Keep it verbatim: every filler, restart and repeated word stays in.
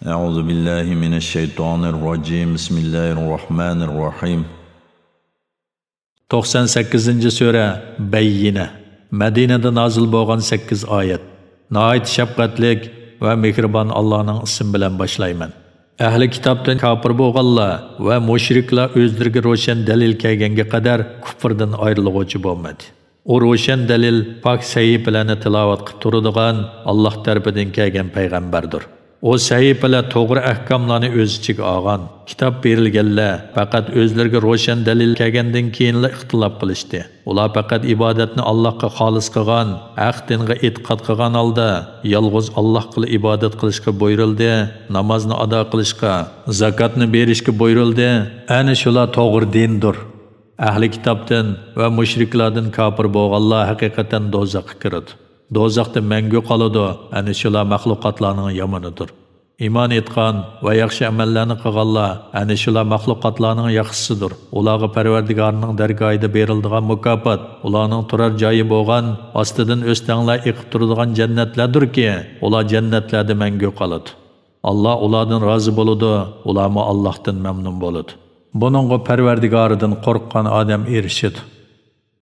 أعوذ بالله من الشيطان الرجيم. بسم الله الرحمن الرحيم. توقسان سەككىزىنچى سۈرە، بەييىنە. مەدىنىدە نازىل بولغان سەككىز ئايەت. ناھايىتى شەپقەتلىك ۋە مېھرىبان ئاللانىڭ ئىسمى بىلەن باشلايمەن. ئەھلى كىتابتىن كاپىر بولغانلار ۋە مۇشرىكلار ئۆزلىرىگە روشەن دەلىل كەلگەنگە قەدەر كۇفرىدىن ئايرىلغۇچى بولمىدى. ئۇ روشەن دەلىل، پاك سەھىپىلەرنى تىلاۋەت قىلىپ تۇرىدىغان ئاللاھ تەرىپىدىن كەلگەن پەيغەمبەردۇر. ئۇ سەھىپىلەر توغرا ئەھكاملارنى ئۆز ئىچىگە ئالغان. كىتاب بېرىلگەنلەر پەقەت ئۆزلىرىگە روشەن دەلىل كەلگەندىن كېيىنلا ئىختىلاپ قىلىشتى. ئۇلار پەقەت ئىبادەتنى ئاللاھقا خالىس قىلغان، ھەق دىنغا ئېتىقاد قىلغان ھالدا يالغۇز ئاللاھقىلا ئىبادەت قىلىشقا بۇيرۇلدى، نامازنى ئادا قىلىشقا، زاكاتنى بېرىشكە بۇيرۇلدى. ئەنە شۇلار توغرا دىندۇر. ئەھلى كىتابتىن ۋە مۇشرىكلاردىن كاپىر بولغانلار ھەقىقەتەن دوزاخقا كىرىدۇ. دوزاختا مەڭگۈ قالىدۇ، ئەنە شۇلار مەخلۇقاتلارنىڭ يامىنىدۇر. ئىمان ئېيتقان ۋە ياخشى ئەمەللەرنى قىلغانلار، ئەنە شۇلار مەخلۇقاتلارنىڭ ياخشىسىدۇر. ئۇلارغا پەرۋەردىگارىنىڭ دەرگاھىدا بېرىلىدىغان مۇكاپات، ئۇلارنىڭ تۇرار جايى بولغان ئاستىدىن ئۆستەڭلەر ئېقىپ تۇرىدىغان جەننەتلەردۇركى، ئۇلار جەننەتلەردە مەڭگۈ قالىدۇ. ئاللا ئۇلاردىن رازى بولىدۇ، ئۇلارمۇ ئاللاھتىن مەمنۇن بولىدۇ. بۇنىڭغا پەرۋەردىگارىدىن قورققان ئادەم ئېرىشىدۇ.